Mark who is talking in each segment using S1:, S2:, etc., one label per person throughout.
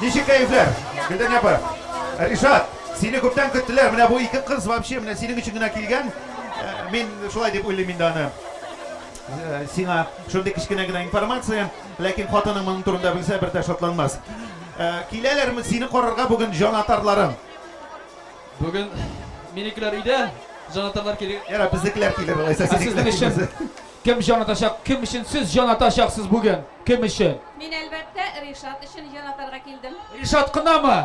S1: Ничек кәефләр? Гөлдәния апа. Ришат, сине күптән көттеләр. Менә бу ике кыз вообще менә синең өчен генә килгән. Э, мин шулай дип уйлыйм инде аны. Э, сиңа шундый кечкенә генә информация, ләкин хатының моның турында белсә бер дә шатланмас. Э, киләләрме сине карарга бүген җанатарларың?
S2: Бүген минекеләр өйдә, җанатарлар килер.
S1: Яра, безнекеләр килер алайса,
S3: Ә сезнең өчен кем җан атачак? Кем өчен сез җан атачаксыз бүген? Кем өчен?
S4: Мин, әлбәттә, Ришат өчен җан атарга килдем.
S3: Ришат кынамы?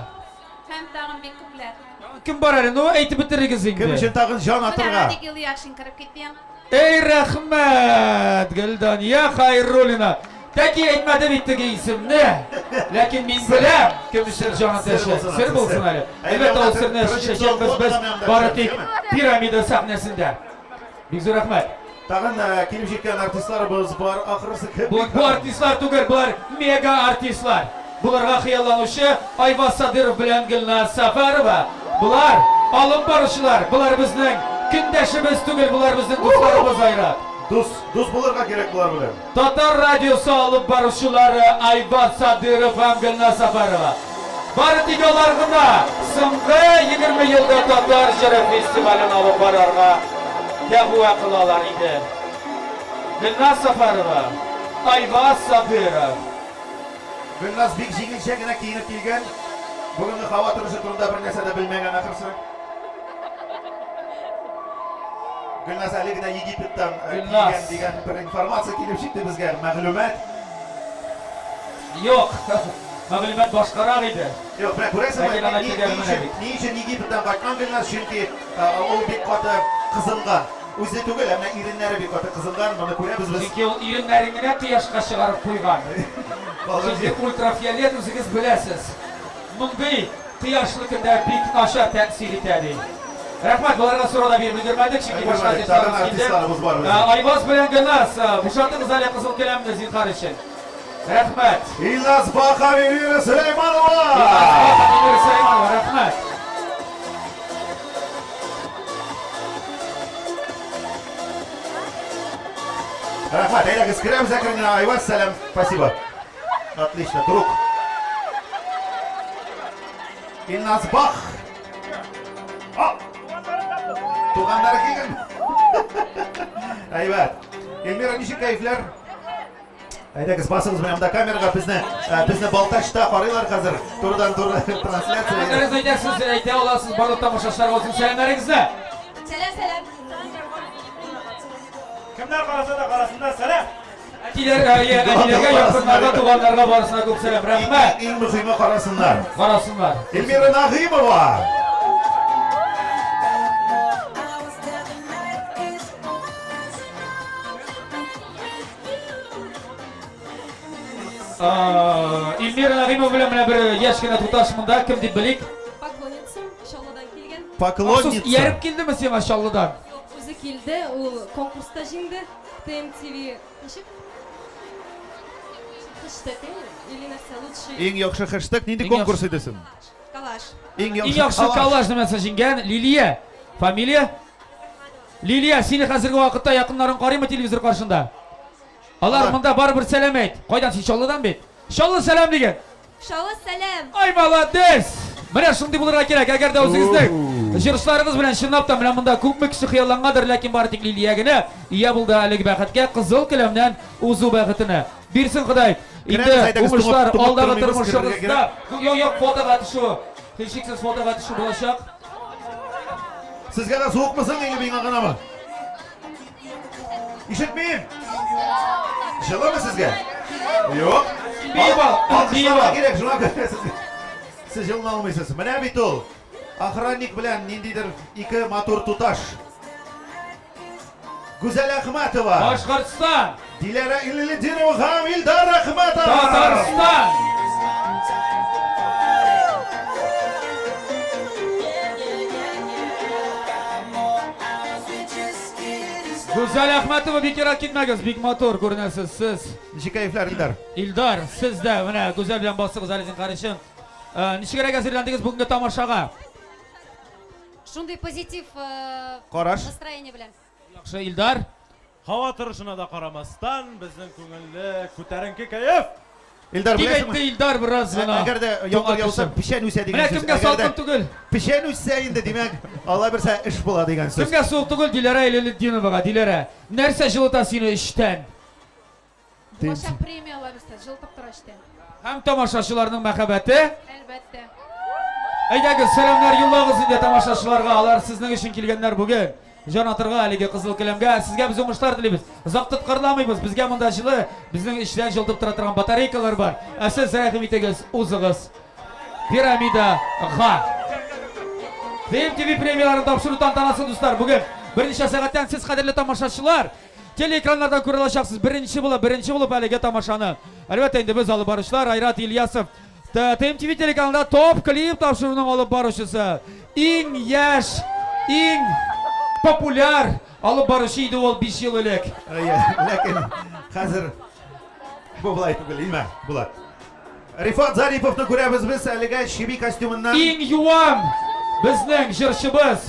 S4: Һәм тагын бик күпләр.
S3: Тагын кем бар әле? Ну, әйтеп бетерегез инде.
S1: Кем өчен тагын җан атырга?
S4: Менә Радик Юльякшин кереп китте яңа.
S3: Эй, рәхмәт, Гөлдания Хайруллина. Тәки әйтмәде бит теге исемне. Ләкин мин беләм, кем өчен җан атачак. Сер булсын әле. Әлбәттә, ул серне чишәчәкбез без бары тик пирамида сәхнәсендә. Бик зур рәхмәт.
S1: Тагын э, килеп җиткән артистларыбыз бар ахрысы кем?
S3: Бу, бу артистлар түгел, болар мега артистлар. Буларга хыялланучы Айваз Садыров белән Гөлназ Сафарова. Болар алып баручылар, болар безнең көндәшебез түгел, болар безнең дусларыбыз Айрат.
S1: Дус, дус булырга кирәк болар белән.
S3: Татар радиосы алып баручылары Айваз Садыров һәм Гөлназ Сафарова. Бары тик алар гына соңгы 20 елда Татар җыры фестивален алып барырга дәгъва кылалар иде. Гөлназ Сафарова, Айваз Садыров.
S1: Гөлназ бик җиңелчә генә киенеп килгән. Бүгенге һава торышы турында бер нәрсә дә белмәгән ахрысы. Гөлназ әле генә Египеттан э, килгән дигән бер информация килеп җитте безгә, мәгълүмат.
S3: Юк, мәгълүмат башкарак иде.
S1: Юк, менә күрәсеңме, ни, ни өчен, ни өчен Египеттан кайткан Гөлназ? Чөнки э, ул бик каты кызынган. Үзе түгел, ә менә иреннәре бик каты кызынган, моны күрәбез без.
S3: Чөнки ул иреннәрен генә кояшка чыгарып куйган. Чөнки ультрафиолет үзегез беләсез. Мондый кояшлы көндә бик начар тәэсир итә, ди. Рәхмәт, боларга сорау да биреп өлгермәдек, чөнки башка артистларыбыз килде. Айваз белән Гөлназ, бушатыгыз әле кызыл келәмне, зинһар өчен. Рәхмәт.
S1: Илназ Бах һәм Эльвира Сөләйманова!
S3: Илназ Бах һәм Эльвира Сөләйманова, рәхмәт.
S1: Рәхмәт, әйдәгез, керәбез әкрен генә. Айваз, сәлам, спасибо. Отлично, друг. Илназ Бах. Туганнары килгән. Әйбәт. Эльмира, ничек кәефләр? Әйдәгез, басыгыз менә монда камерага безне, э, безне Балтачта карыйлар хәзер. Турыдан-туры трансляция.
S3: Сәламнәрегезне әйтәсез, әйтә аласыз барлык тамашачыларга үзең сәламнәрегезне.
S4: Сәлам, сәлам.
S5: Кемнәр караса да карасыннар, сәлам.
S3: Әтиләр, әйе, әниләргә, якыннарга, туганнарга барысына күп сәлам. Рәхмәт.
S1: Иң мөһиме карасыннар.
S3: Карасыннар.
S1: Эльмира Нагыймова.
S3: Эльмира Нагыймова белән менә бер яшь кенә туташ монда, кем дип белик?
S4: Поклонница, Чаллыдан килгән.
S1: Поклонница.
S3: Ияреп килдеме сиңа Чаллыдан?
S4: Юк, үзе килде, ул конкурста җиңде. ТМТВ ничек? Хэштег или нәрсә лучший?
S1: Иң яхшы хэштег нинди конкурс иде соң?
S4: Коллаж.
S1: Иң
S3: яхшы яхшы коллаж номинациясен җиңгән Лилия. Фамилия? Лилия, сине хәзерге вакытта якыннарың карыймы телевизор каршында? Алар монда барыбер сәлам әйт. Кайдан син Чаллыдан бит? Чаллы сәлам диген.
S4: Чаллы сәлам!
S3: Ай, молодец! Менә шундый булырга кирәк. Әгәр дә үзегезнең җырчыларыгыз белән чынлап та менә монда күпме кеше хыяллангандыр, ләкин бары тик Лилия генә ия булды әлеге бәхеткә, кызыл келәмнән узу бәхетенә. Бирсен Ходай. Инде уңышлар алдагы тормышыгызда. Юк, юк, фотога төшү. Һичшиксез фотога төшү булачак.
S1: Сезгә дә суыкмы соң, или миңа гынамы? Ишетмим. Җылымы сезгә? Юк. Алкышларга кирәк, шуңа күрә сез сез җылына алмыйсыз. Менә бит ул. Охранник белән ниндидер ике матур туташ. Гүзәл Әхмәтова.
S3: Башкортстан.
S1: Диләрә Илелетдинова һәм Илдар Әхмәтов.
S3: Татарстан. Гүзәл Әхмәтова бик ерак китмәгез, бик матур күренәсез сез.
S1: Ничек кәефләр, Илдар?
S3: Илдар, сез дә менә Гүзәл белән басыгыз әле зинһар өчен. Э, ничегрәк әзерләндегез бүгенге тамашага?
S4: Шундый позитив э,
S1: Караш.
S4: настроение белән.
S3: Яхшы, Илдар.
S5: Һава торышына да карамастан, безнең күңелле, күтәренке кәеф!
S1: Илдар,
S3: Дип
S1: беләсеңме?
S3: әйтте Илдар бераз гына.
S1: Әгәр дә яңгыр яуса, печән үсә дигән
S3: Менә
S1: сүз.
S3: кемгә
S1: Әгәр дә
S3: салкын түгел.
S1: Печән үссә инде, димәк, алла бирсә эш була дигән сүз.
S3: Кемгә суык түгел, Диләрә Илалетдиновага. Диләрә, нәрсә җылыта сине эчтән?
S6: Булачак премия ала бирсә, җылытып тора эчтән.
S3: Һәм тамашачыларның мәхәббәте.
S6: Әлбәттә.
S3: Әйдәгез, сәламнәр юллагыз инде тамашачыларга. Алар сезнең өчен килгәннәр бүген. Җан атырга әлеге кызыл келәмгә. Сезгә без уңышлар телибез. Озак тоткарламыйбыз. Безгә монда җылы, безнең эчтән җылытып тора торган батарейкалар бар. Ә сез рәхим итегез, узыгыз. Пирамидага. TMTV премияләрен тапшыру тантанасы, дуслар, бүген берничә сәгатьтән сез, кадерле тамашачылар, телеэкраннардан күрә алачаксыз. Беренче булып, беренче булып әлеге тамашаны. Әлбәттә инде без алып баручылар Айрат Ильясов, ТМТВ телеканалында Топ клип тапшыруның алып баручысы. Иң яшь, иң популяр алып баручы иде ул 5 ел элек.
S1: Әйе, ләкин хәзер бу болай түгел, илмә, Булат. Рифат Зариповны күрәбез без әлегә чеби костюмыннан.
S3: Иң юан безнең җырчыбыз.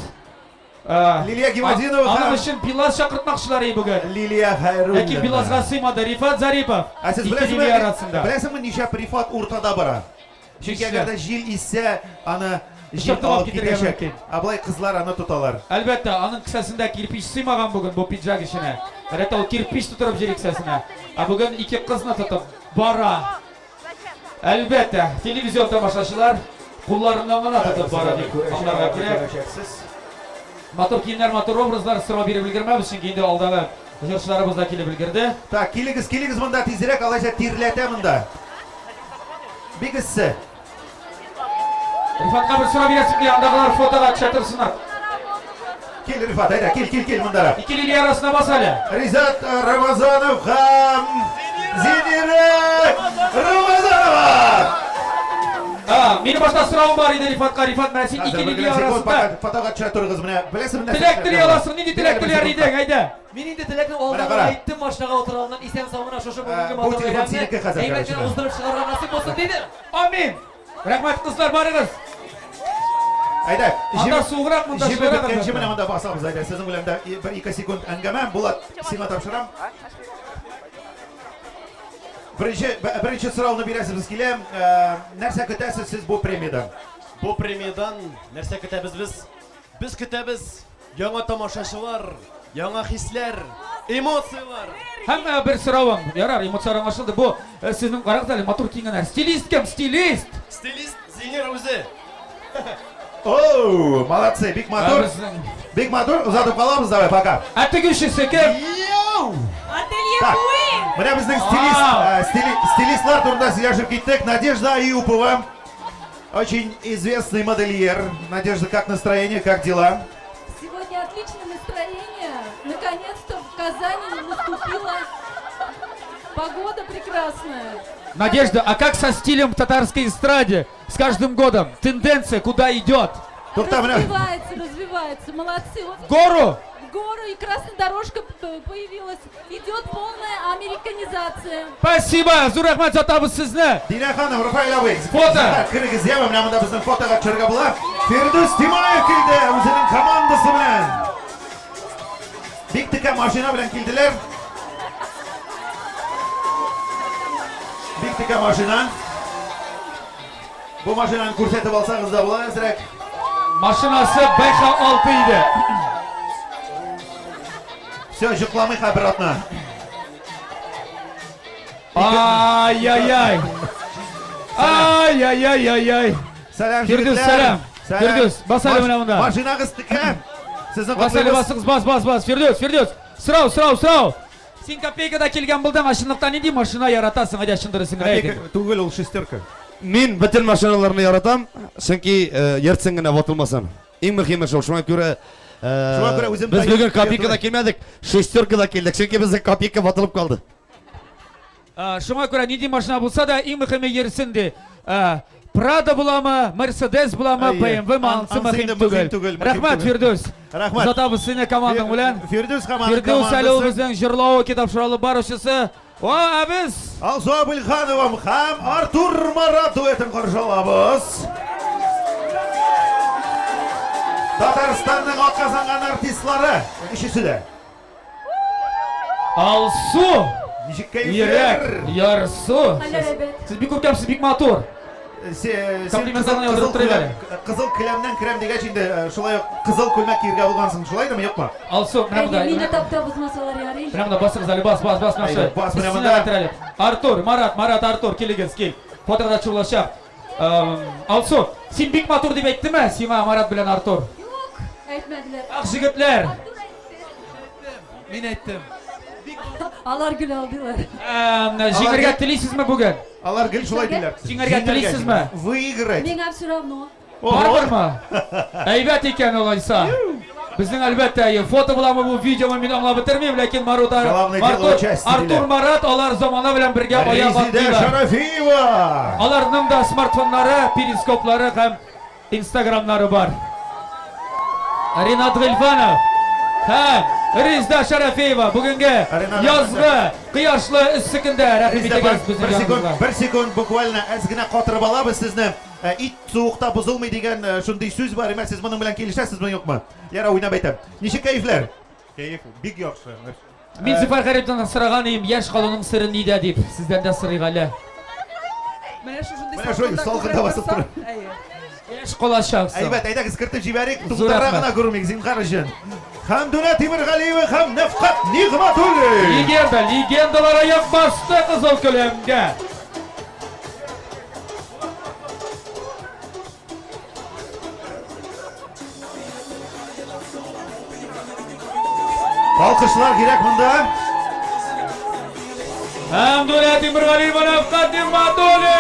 S1: Лилия Гимадинова
S3: Аның өчен Билаз чакыртмакчылар иде бүген.
S1: Лилия Хәйруллина.
S3: Ләкин Билазга сыймады Рифат Зарипов.
S1: Ә сез беләсезме, беләсеңме нишләп Рифат уртада бара? Чөнки әгәр дә җил иссә, аны җил алып китәчәк. Ә болай кызлар аны тоталар.
S3: Әлбәттә, аның кесәсендә кирпич сыймаган бүген бу пиджак эченә. Гадәттә ул кирпич тутырып йөри кесәсенә. Ә бүген ике кызны тотып бара. Әлбәттә, телевизион тамашачылар кулларыннан гына тотып бара дип аңларга кирәк. Матур киемнәр, матур образлар сорау биреп өлгермәбез, чөнки инде алдагы җырчыларыбыз да килеп өлгерде.
S1: Так, килегез, килегез монда тизрәк, алайса тирләтә монда. Бик эссе.
S3: Рифатка бер сорау бирәсем килә, андагылар фотога төшә торсыннар.
S1: Кил, Рифат, әйдә, кил, кил, кил мондарак.
S3: Ике лилия арасына бас әле.
S1: Ризат Рамазанов һәм Зинира Рамазанова!
S3: А, минем башта соравым бар иде Рифатка. Рифат, менә син ике лилия арасында.
S1: Фотога төшә торыгыз, менә беләсезме нәрсә?
S3: Теләк тели аласың, нинди теләк теләр идең, әйдә.
S2: Мин инде теләкне алдан гына әйттем, машинага утырганнан исән-сау гына шушы бүгенге матур бәйрәмне әйбәт кенә уздырып чыгарга насыйп булсын дидем.
S3: Амин! Рәхмәт, кызлар, барыгыз.
S1: Әйдә,
S3: Анда суыграк, монда
S1: җебе
S3: җылырак.
S1: беткәнче менә монда басабыз, әйдә. Сезнең белән дә бер-ике секунд әңгәмә. Булат, сиңа тапшырам. Беренче, беренче сорауны бирәсебез килә. Э, нәрсә көтәсез сез бу премиядән?
S7: Бу премиядән нәрсә көтәбез без? Без көтәбез яңа тамашачылар, яңа хисләр, эмоцияләр.
S3: Һәм э, бер соравым. Ярар, эмоцияләр аңлашылды. Бу э, сезнең карагыз әле, матур киенгәннәр. Стилист кем? Стилист!
S7: Стилист Зинир үзе.
S1: Оу, молодцы, бик матур. Бик матур, озатып калабыз, давай, пока.
S3: Ә тегүчесе кем?
S1: Йоу!
S4: Ателье
S1: Так,
S4: Queen!
S1: менә безнең стилист, э, стили- стилистлар турында сөйләшеп киттек. Надежда Аюпова. Очень известный модельер. Надежда, как настроение, как дела?
S6: Сегодня отличное настроение. Наконец-то в Казани наступила погода прекрасная.
S3: Надежда, а как со стилем в татарской эстраде с каждым годом? Тенденция куда идет?
S6: Развивается, развивается. Молодцы. Вот
S3: В гору?
S6: В гору и красная дорожка появилась. Идет полная американизация.
S3: Спасибо, зур рәхмәт озатабыз сезне.
S1: Динә ханым, Рафаэль абый.
S3: Фото.
S1: Керегез, яме, менә монда безнең фотога төшәргә була. Фирдүс Тимаев килде үзенең командасы белән. Бик текә машина белән килделәр. Бик текә машина. Бу машинаны күрсәтеп алсагыз да була әзрәк.
S3: Машинасы БХ6 иде.
S1: Все, йокламыйк бер атна.
S3: Ай-яй-яй. Ай-яй-яй-яй-яй.
S1: Сәлам,
S3: Фирдүс,
S1: егетләр.
S3: сәлам. Фирдүс, бас әле менә монда.
S1: Машинагыз текә. Сезне
S3: Бас әле,
S1: котлыйбыз.
S3: басыгыз, бас, бас, бас. Фирдүс, Фирдүс. Сорау, сорау, сорау. Син копейкада килгән булдың, ә чынлыкта нинди машина яратасың, әйдә чын дөресен генә әйт.
S1: Копейка түгел ул шестерка.
S8: Мин бөтен машиналарны яратам, чөнки э, йөртсен генә ватылмасын. Иң мөһиме шул, шуңа күрә э,
S1: Шуңа күрә үзем
S8: без
S1: дә
S8: бүген
S1: йөртү-
S8: копейкада килмәдек, шестеркада килдек, чөнки безнең копейка ватылып калды.
S3: Ә, Шуңа күрә нинди машина булса да, иң мөһиме йөрсен ди. Ә, Прада буламы, Мерседес буламы,
S1: Әйе.
S3: BMW ме,
S1: Ан-
S3: анысы
S1: анысы
S3: мөһим
S1: инде мөһим
S3: түгел.
S1: түгел, мөһим
S3: Рәхмәт,
S1: түгел.
S3: Фирдүс.
S1: Рәхмәт.
S3: Озатабыз сине командаң белән.
S1: Фирдүс һәм аның
S3: Фирдүс әле ул
S1: командасы.
S3: безнең җырлау китап алып баручысы. О, ә без
S1: Алсу Абылханова һәм Артур Марат дуэтын каршы алабыз. Татарстанның атказанган артистлары өчесе дә.
S3: Алсу!
S1: Ничек кәефләр?
S3: Йөрәк, ярсу.
S4: Хәлләр әйбәт.
S3: Сез бик күркәмсез, бик матур.
S1: Син
S3: Комплиментларны
S1: кызыл
S3: яудырып торыйк
S1: келәм,
S3: әле.
S1: кызыл келәмнән керәм дигәч инде э, шулай ук кызыл күлмәк киергә булгансың, шулайдымы, юкмы?
S3: Алсу, менә
S4: Әйе,
S3: монда.
S4: мине таптап узмасалар ярый.
S3: Менә монда басыгыз әле, бас, бас, бас, менә
S1: Әйдә,
S3: шулай.
S1: бас, менә
S3: Өстенә
S1: монда.
S3: кайтыр әле. Артур, Марат, Марат, Артур, килегез, кил. Фотога да төшеп Эм, Алсу, син бик матур дип әйттеме сиңа Марат белән Артур?
S4: Юк, әйтмәделәр.
S3: Ах, җегетләр.
S4: Артур әйтте.
S2: Мин әйттем.
S4: Алар гел алдылар.
S3: Эм, Җиңәргә телисезме бүген?
S1: Алар гел шулай диләр.
S3: Җиңәргә телисезме?
S1: Выиграть.
S6: Миңа все равно.
S3: Барыберме? Әйбәт икән алайса. Безнең әлбәттә, е, фото буламы бу, видеомы мин аңлап бетермим, ләкин Марута,
S1: Главное дело
S3: Артур,
S1: участие
S3: Артур
S1: диләр.
S3: Марат алар замана белән бергә аяк
S1: Резидә
S3: атлыйлар.
S1: Шарафиева!
S3: Аларның да смартфоннары, перископлары һәм инстаграмнары бар. Ринат Гыйльфанов һәм Резда Шарафиева бүгенге
S1: Ринат
S3: язгы кояшлы эссе көндә рәхим
S1: Резидә,
S3: итегез
S1: бер,
S3: безнең
S1: бер секунд,
S3: яныбызга.
S1: бер секунд буквально әз генә катырып алабыз сезне. Э, Ит суыкта бозылмый дигән э, шундый сүз бар, имә сез моның белән килешәсезме, юкмы? Яра уйнап әйтәм. Ничек кәефләр?
S5: Кәеф бик яхшы.
S3: Мин Зөфәр Гариповтан сораган идем, яшь калуның сере нидә дип. Сездән дә сорыйк әле.
S9: Менә шушындый
S1: Менә шулай салкында басып
S9: торсаң, әйе.
S3: Яшь калачаксың.
S1: Әйбәт, әйдәгез кертеп җибәрик,
S3: Зур
S1: туктара
S3: рәхмәт.
S1: гына күрмик, зинһар өчен. Хәмдүнә Тимергалиева һәм Нәфкать Нигъмәтуллин.
S3: Легенда, легендалар аяк басты кызыл келәмгә.
S1: Алкышлар кирәк монда.
S3: Хәмдүнә Тимергалиева, Нәфкать Нигъмәтуллин.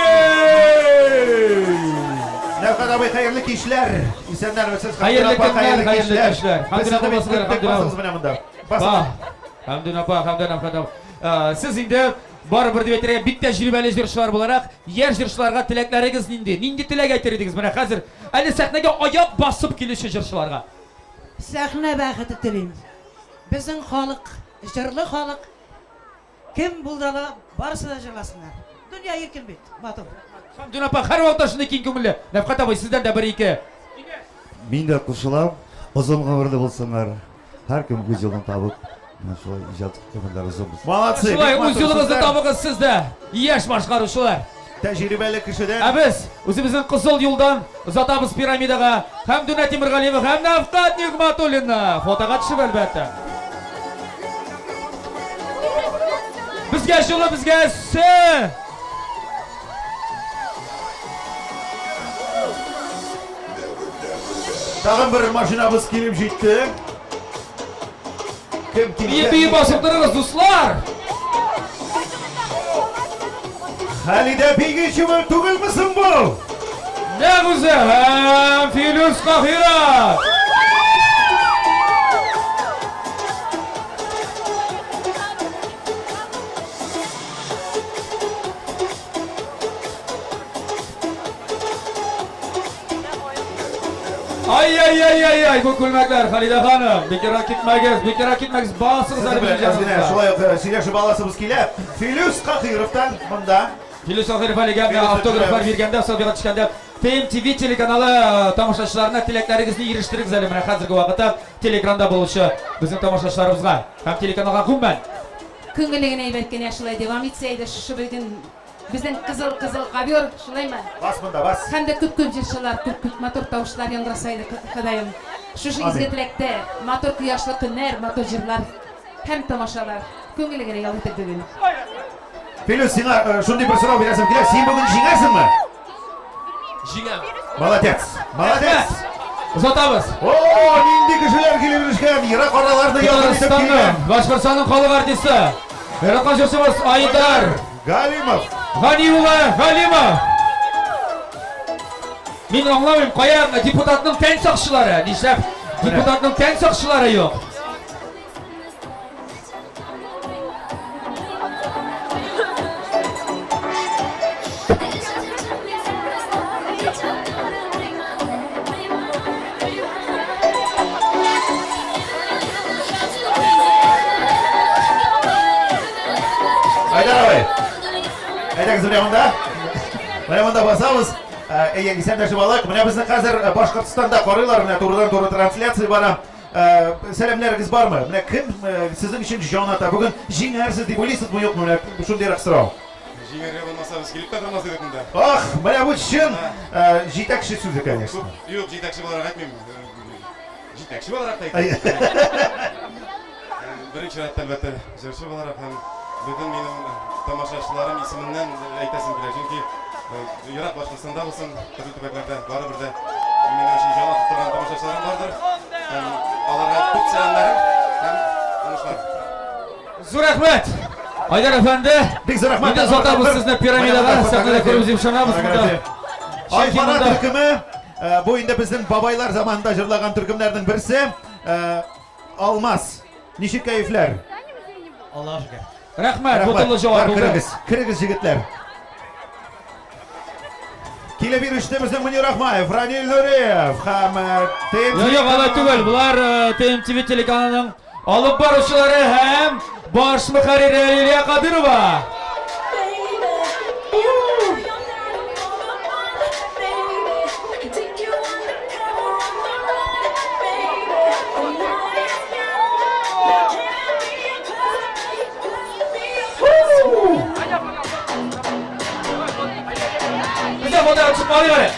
S1: Нәфкать абый, хәерле кичләр. Исәннәрмесез?
S3: Хәерле
S1: Хәмдүнә апа,
S3: көннәр, хәерле кичләр.
S1: Без
S3: Хәмдүнә
S1: сезне
S3: апа,
S1: бик
S3: басыгыз,
S1: көттек,
S3: Хәмдүнә апа.
S1: басыгыз менә монда.
S3: Ба,
S1: Басыгыз.
S3: Хәмдүнә апа, Хәмдүнә апа. Э, Сез инде барыбер дип әйтергә бик тәҗрибәле җырчылар буларак, яшь җырчыларга теләкләрегез нинди? Нинди теләк әйтер идегез менә хәзер әле сәхнәгә аяк басып килүче җырчыларга?
S9: Сәхнә бәхете телим. Безнең халык, җырлы халык. Кем булдыра, барысы да җырласыннар. Дөнья иркен бит, матур.
S3: Хәмдүнә апа һәрвакытта шундый киң күңелле. Нәфкать абый, сездән дә бер-ике.
S8: Мин дә кушылам. Озын гомерле булсыннар. Һәркем үз юлын табып, менә шулай иҗат гомерләре озын булсын.
S1: Молодцы.
S3: Шулай
S1: бик
S3: үз
S1: матур
S3: юлыгызны
S1: сүзләр.
S3: табыгыз сез дә, яшь башкаручылар.
S1: Тәҗрибәле кешедән.
S3: Ә без үзебезнең кызыл юлдан озатабыз пирамидага Хәмдүнә Тимергалиева һәм Нәфкать Нигъмәтуллинны. Фотога төшеп, әлбәттә. Безгә җылы, безгә эссе.
S1: Тагын бер машинабыз килеп җитте. Кем килгән?
S3: Бие-бие басып торыгыз, дуслар!
S1: Халидә Бигичева түгелме соң бу?
S3: Нәкъ үзе һәм Филүс Каһиров! Ай-яй-яй-яй-яй, бу күлмәкләр, Халидә ханым, бик ерак китмәгез, бик ерак китмәгез, басыгыз әле безнең
S1: Әз генә
S3: яныбызга.
S1: шулай ук э, сөйләшеп аласыбыз килә. Филүс Каһировтан монда.
S3: Филүс Каһиров әлегә менә
S1: Филүс
S3: автографлар
S1: Каһиров.
S3: биргәндә, селфига төшкәндә ТМТВ телеканалы э, тамашачыларына теләкләрегезне ирештерегез әле менә хәзерге вакытта телеэкранда булучы безнең тамашачыларыбызга һәм телеканалга гомумән.
S6: Күңеле генә әйбәт кенә шулай дәвам итсә иде, шушы безнең безнең кызыл кызыл ковер, шулаймы?
S1: Бас монда, бас.
S6: Һәм дә күп-күп җырчылар, күп-күп матур тавышлар яңгыраса иде, Ходаем. Шушы изге
S1: Амин.
S6: теләктә матур кояшлы көннәр, матур җырлар һәм тамашалар. Күңеле генә ял итеп бүген.
S1: Филүс, сиңа э, шундый бер сорау бирәсем килә. Син бүген җиңәсеңме?
S7: Җиңәм.
S1: Молодец. Молодец.
S3: Озатабыз.
S1: О, нинди кешеләр килеп ирешкән. Ерак араларны якын итеп
S3: Татарстанның,
S1: килгән.
S3: Башкортстанның халык артисты, яраткан җырчыбыз Айдар
S1: Галимов.
S3: Гани улы Галимов. Мин аңламыйм, кая депутатның тән сакчылары? Нишләп депутатның тән сакчылары юк?
S1: Айдар абый. Әйдәгез менә монда. Менә монда басабыз. Әйе, исәнләшеп алыйк. Менә безне хәзер Башкортстанда карыйлар, менә турыдан-туры трансляция бара. Сәламнәрегез бармы? Менә кем сезнең өчен җан ата? Бүген җиңәрсез дип уйлыйсызмы, юкмы? Менә шундыйрак сорау.
S10: Җиңәргә булмаса, без килеп тә тормас идек монда.
S1: Ах, менә бу чын җитәкче сүзе, конечно.
S10: Юк, җитәкче буларак әйтмим. Җитәкче буларак та әйтмим. Беренче чиратта, әлбәттә, җырчы буларак һәм бөтен минем тамашачыларым исеменнән әйтәсем килә. Чөнки ерак Башкортстанда булсын, төрле төбәкләрдә барыбер дә минем өчен җан атып торган тамашачыларым бардыр. Һәм аларга күп сәламнәрем һәм уңышлар.
S3: Зур рәхмәт! Айдар әфәнде,
S1: Бик зур рәхмәт.
S3: Инде озатабыз сезне пирамидага, сәхнәдә күрербез дип ышанабыз монда.
S1: Айфара төркеме, бу инде безнең бабайлар заманында җырлаган төркемнәрнең берсе. Алмаз, ничек кәефләр?
S2: Аллаһ шөкер.
S3: Рәхмәт, бу тулы җавап булды.
S1: Керегез, керегез җегетләр. Килеп иреште безнең Мөнир Ахмаев, Ранил Нуриев һәм
S3: ТМТВ. Юк, юк, алай түгел. Болар ТМТВ телеканалының алып баручылары һәм баш мөхәррире Лилия Кадырова. Бездә фотога төшеп алыйк әле.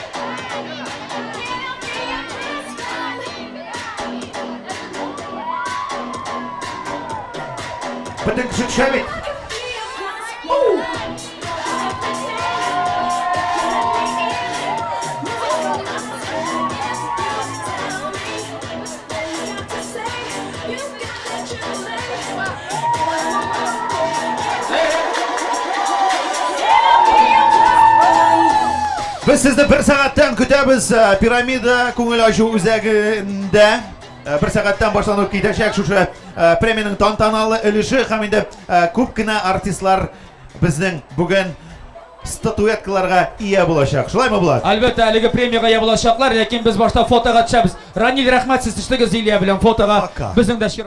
S1: Бөтен кеше төшә бит. Без сезне бер сәгатьтән көтәбез э, Пирамида күңел ачу үзәгендә. Э, бер сәгатьтән башланып китәчәк шушы э, премиянең тантаналы өлеше һәм инде күп кенә артистлар безнең бүген статуэткаларга ия булачак. Шулаймы, Булат?
S3: Әлбәттә, әлеге премиягә ия булачаклар, ләкин без башта фотога төшәбез. Ранил, рәхмәт, сез төштегез Лилия белән фотога.
S1: Пока.
S3: Безнең дә чират.